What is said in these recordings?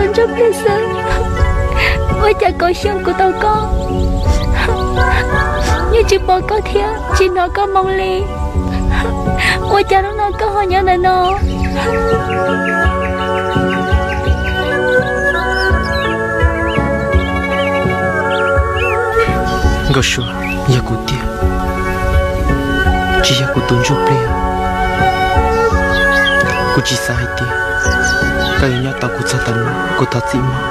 Ntsuab Plig xwb, ua cas kaum xyoo kuv tau koj, yeej tsis pom koj thiab tsis hnov koj moo li. Ua cas hnub no koj ho nyob ntawm no? Nkauj Sua, yog kuv tiag, tsis yog kuv tus Ntsuab Plig. Kuv tsis xav hais tias koj yuav nyob tos kuv txog tav no kuv thov txim mog.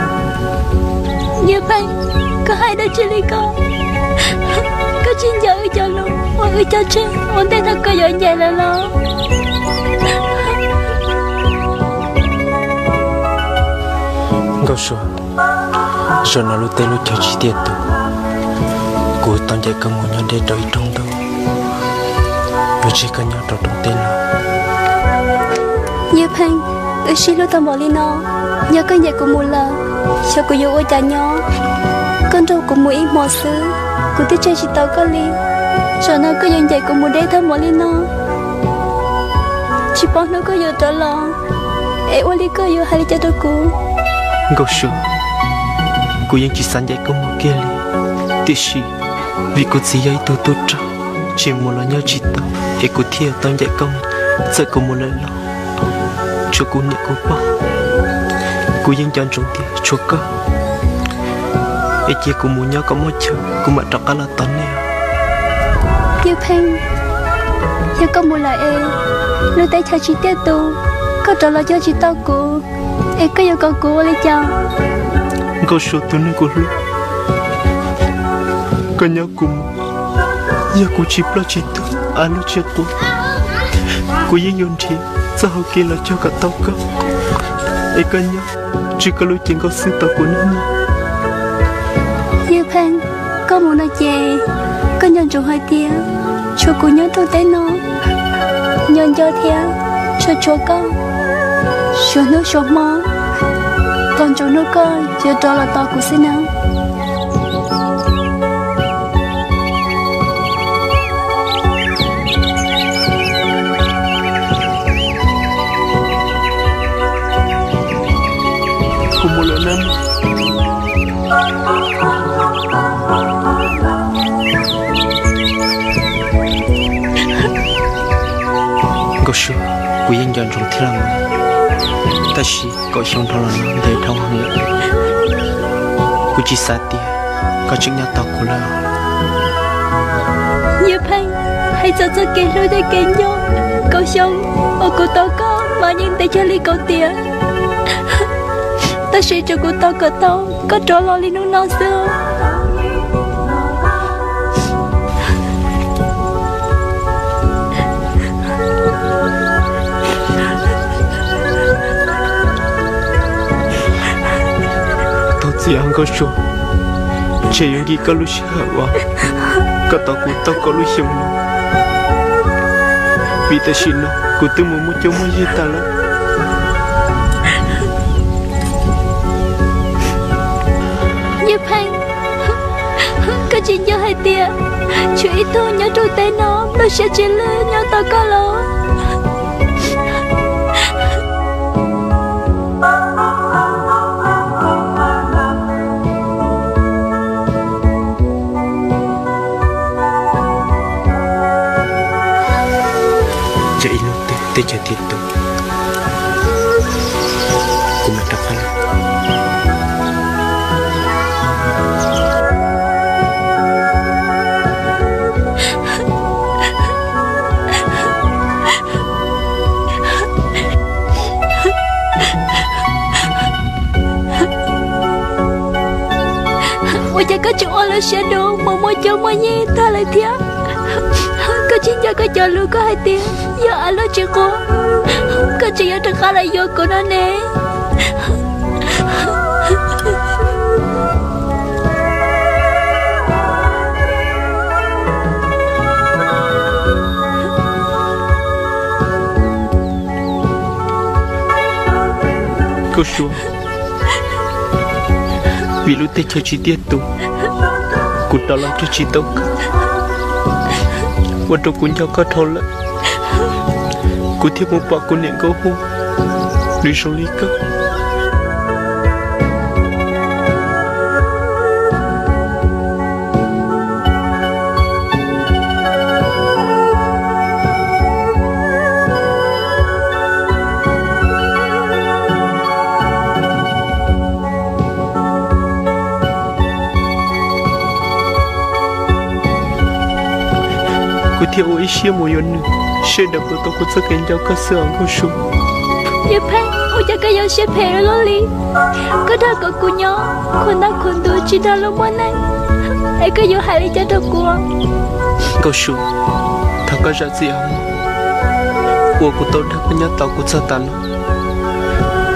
Yawg Pheej, koj hais dab tsi li ko? Koj tsis nco wb cov lus uas wb cog tseg ua ntej thaum koj yuav ncaim lawm los? Nkauj Sua, zaum no lub teb lub chaw tsis tiaj tus, kuv tau ncaim koj mus nyob deb rau ib rooj ntuj, yuav tseg koj nyob rau rooj teb no. Yawg Pheej, wb sib hlub tau npaum li no, yog koj ncaim kuv mus lawm, xyov kuv yuav ua cas nyob. Koj nrog kuv mus ib hmo xwb, kuv twb tseg tsis tau koj li. Zaum no koj yuav ncaim kuv mus deb tag npaum li no, tsis paub hnub koj yuav rov los, es ua li koj yuav hais li cas rau kuv? Nkauj Sua, kuv yeej tsis xav ncaim koj mus kiag li, tiam sis vim kuv txiv yog ib tug tub rog, tseem mus los nyob tsis tau, es kuv thiaj tau ncaim koj mus. Txawm kuv mus lawm los tshuav kuv niam kuv pog, kuv yeej nco ntsoov tias tshuav koj. Es cia kuv mus nyob kom muaj chaw kuv mam rov qab los tos nej. Yawg Pheej, yog koj mus lawm es lub teb chaws tsis tiaj tus, koj rov los cog tsis tau kuv, es koj yuav kom kuv ua li cas? Nkauj Sua tus neeg kuv hlub, koj nyob kuv mus, yog kuv tsis ploj tsis tuag, av lub tsis quav, kuv yeej yuav nrhiav txoj hau kev los cog kom tau koj, es koj nyob tso koj lub cev nkaus xwb tos kuv nawb mog. Yawg Pheej, koj mus no ces koj nco ntsoov hais tias tshuav kuv nyob rau teb no, nco nco thiab tshuav tshuav koj suav hnub suav hmo, tos ntsoov hnub koj yuav rov los tos kuv xwb nawb. Kuv mus lawm nawb. Nkauj Sua, kuv yeej nco ntsoov thiab los mas, tab sis kaum xyoo dhau los no ntev dhau heev lawm, kuv tsis xav tias koj tseem nyob tos kuv lawm. Yawg Pheej, hais txog txoj kev hlub thiab kev nco, kaum xyoo uas kuv tos koj mas yeej ntev kiag li kaum tiam, tab sis tsuas kuv tos kom tau koj rov los li hnub no xwb. Thov txim os Nkauj Sua, ntshe yuav nkim koj lub sij hawm uas koj tos kuv tau kaum lub xyoo no, vim tam sim no kuv twb mus muaj cuab muaj yig tag lawm. Yawg Pheej, koj tsis nco hais tias tshuav ib tug nyob rau teb no nplooj siab tsis lwj nyob tos koj los? Tsam ib hnub twg teb chaws tiaj tus, kuv mam rov qab los. Ua cas koj tseem ua lub siab dub mus muaj cuab muaj yig tag lawm thiab? Koj tsis nco koj cov lus koj hais tias yog av lub tsis quav, koj tseem yuav rov qab los yuav kuv no ne. Nkauj Sua, vim lub teb chaws tsis tiaj tus, kuv rov los cog tsis tau koj, ua rau kuv nco koj dhau lawm. Kuv thiaj mus pom kuv niam Nkauj Hua, nws zoo li koj. thiab ua ib siab mus yuav nws, sawv daws puas tau kuv txoj kev nco koj xwb os Nkauj Sua. Yawg Pheej, ua cas koj yuav siab phem luaj li? Koj dag kom kuv nyob khuv ntaj khuv ntuv tsis dag lub muaj neej, es koj yuav hais li cas rau kuv? Nkauj Sua, thov koj zam txim os mog. Uas kuv tau dag koj nyob tau kuv txog tav no,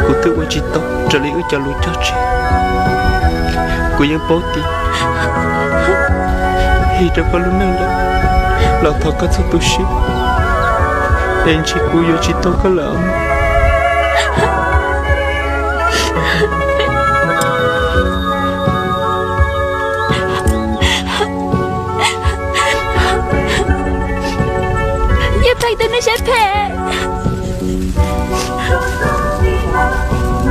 kuv twb ua tsis tau raws li wb cov lus cog tseg. Kuv yeej paub tias hais rau koj lub neej lawm, los thov koj txhob tu siab, es ntshe kuv yuav tsis tau koj lawm os mog. Yawg Pheej tus neeg siab phem,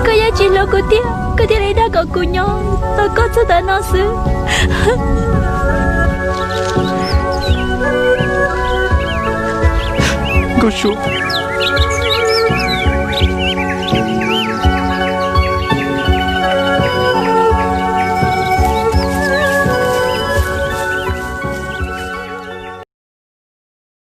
koj yeej tsis hlub kuv tiag, koj thiaj li dag kom kuv nyob tau koj txog tav no xwb. Nkauj Sua,